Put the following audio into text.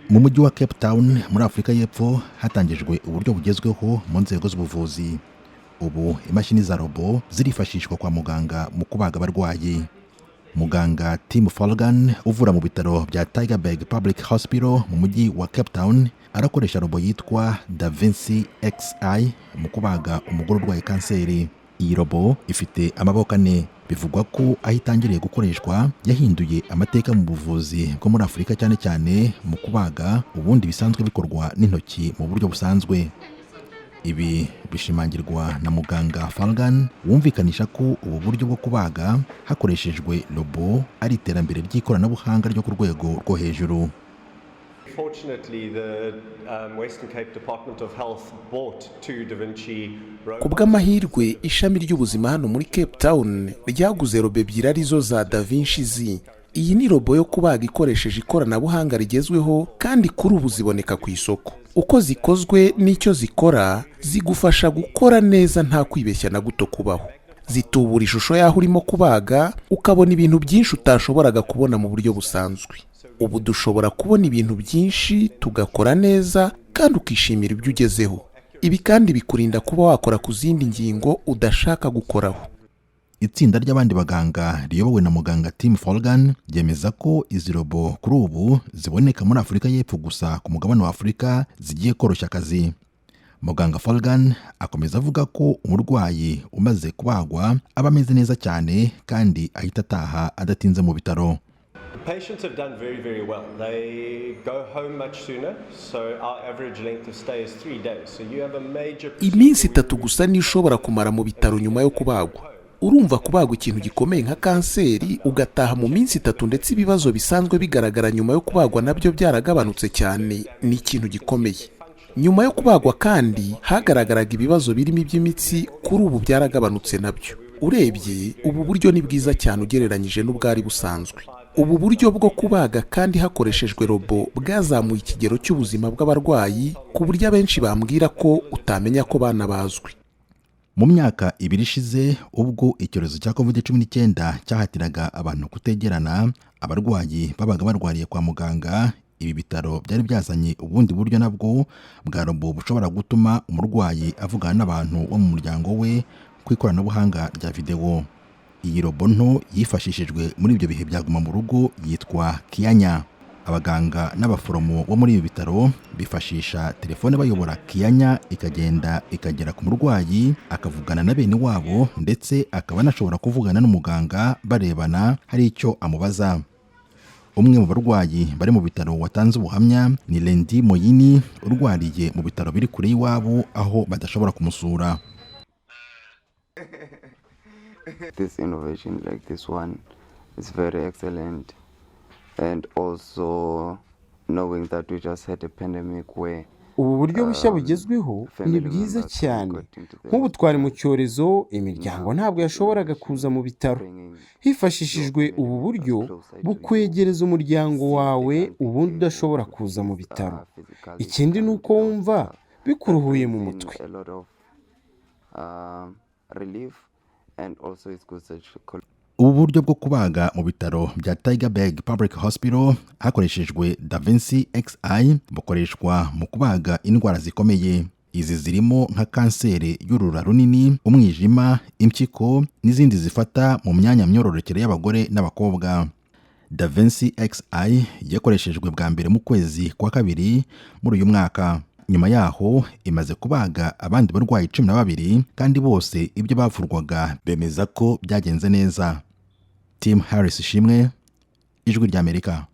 Mu mujyi wa Cape Town muri Afurika y'Epfo hatangijwe uburyo bugezweho mu nzego z'ubuvuzi. Ubu imashini za robo zirifashishwa kwa muganga mu kubaga abarwayi. Muganga Tim Falgan uvura mu bitaro bya Tygerberg Public Hospital mu mujyi wa Cape Town arakoresha robo yitwa Da Vinci XI mu kubaga umugore urwaye kanseri. Iyi robo ifite amaboko ane. Bivugwa ko aho itangiriye gukoreshwa yahinduye amateka mu buvuzi bwo muri Afurika, cyane cyane mu kubaga ubundi bisanzwe bikorwa n'intoki mu buryo busanzwe. Ibi bishimangirwa na muganga Falgan wumvikanisha ko ubu buryo bwo kubaga hakoreshejwe robo ari iterambere ry'ikoranabuhanga ryo ku rwego rwo hejuru. Fortunately, the Western Cape Department of Health bought two Da Vinci Ku bw'amahirwe, ishami ry'ubuzima hano muri Cape Town ryaguze robo ebyiri, arizo za Da Vinci Z. Iyi ni robo yo kubaga ikoresheje ikoranabuhanga rigezweho, kandi kuri ubu ziboneka ku isoko. Uko zikozwe n'icyo zikora, zigufasha gukora neza nta kwibeshya na guto kubaho. Zitubura ishusho y'aho urimo kubaga, ukabona ibintu byinshi utashoboraga kubona mu buryo busanzwe. Ubu dushobora kubona ibintu byinshi, tugakora neza kandi ukishimira ibyo ugezeho. Ibi kandi bikurinda kuba wakora ku zindi ngingo udashaka gukoraho. Itsinda ry'abandi baganga riyobowe na muganga Tim Falgan ryemeza ko izi robo kuri ubu ziboneka muri Afurika y'Epfo gusa ku mugabane wa Afurika zigiye koroshya akazi. Muganga Falgan akomeza avuga ko umurwayi umaze kubagwa aba ameze neza cyane kandi ahita ataha adatinze mu bitaro. Patients have done very, very well. They go home much sooner, so our average length of stay is 3 days. So you have a major Iminsi 3 gusa niyo ushobora kumara mu bitaro nyuma yo kubagwa. Urumva, kubagwa ikintu gikomeye nka kanseri ugataha mu minsi 3, ndetse ibibazo bisanzwe bigaragara nyuma yo kubagwa nabyo byaragabanutse cyane, ni ikintu gikomeye. Nyuma yo kubagwa kandi hagaragaraga ibibazo birimo iby'imitsi, kuri ubu byaragabanutse nabyo. Urebye, ubu buryo ni bwiza cyane ugereranyije n'ubwari busanzwe. Ubu buryo bwo kubaga kandi hakoreshejwe robo bwazamuye ikigero cy'ubuzima bw'abarwayi, ku buryo abenshi bambwira ko utamenya ko banabazwe. Mu myaka 2 ishize, ubwo icyorezo cya COVID-19 cyahatiraga abantu kutegerana, abarwayi babaga barwariye kwa muganga, ibi bitaro byari byazanye ubundi buryo nabwo bwa robo bushobora gutuma umurwayi avugana n'abantu bo mu muryango we ku ikoranabuhanga rya videwo. Iyi robo nto yifashishijwe muri ibyo bihe bya guma mu rugo yitwa Kiyanya. Abaganga n'abaforomo bo muri ibi bitaro bifashisha telefone bayobora Kiyanya, ikagenda ikagera ku murwayi, akavugana na bene wabo, ndetse akaba anashobora kuvugana n'umuganga barebana hari icyo amubaza. Umwe mu barwayi bari mu bitaro watanze ubuhamya ni Lendi Moyini, urwariye mu bitaro biri kure y'iwabo aho badashobora kumusura. This innovation like this one is very excellent, and also knowing that we just had a pandemic where Ubu buryo bushya bugezweho ni bwiza cyane. Nk'ubu twari mu cyorezo, imiryango ntabwo yashoboraga kuza mu bitaro. Hifashishijwe ubu buryo bukwegereza umuryango wawe ubundi udashobora kuza mu bitaro. Ikindi ni uko wumva bikuruhuye mu mutwe. A lot of relief, and also it's good such Ubu buryo bwo kubaga mu bitaro bya Tygerberg Public Hospital hakoreshejwe Da Vinci XI bukoreshwa mu kubaga indwara zikomeye. Izi zirimo nka kanseri y'urura runini, umwijima, impyiko n'izindi zifata mu myanya myororokere y'abagore n'abakobwa. Da Vinci XI yakoreshejwe bwa mbere mu kwezi kwa kabiri muri uyu mwaka. Nyuma yaho imaze kubaga abandi barwayi 12, kandi bose ibyo bavurwaga bemeza ko byagenze neza. Tim Harris Ishimwe, Ijwi ry'Amerika.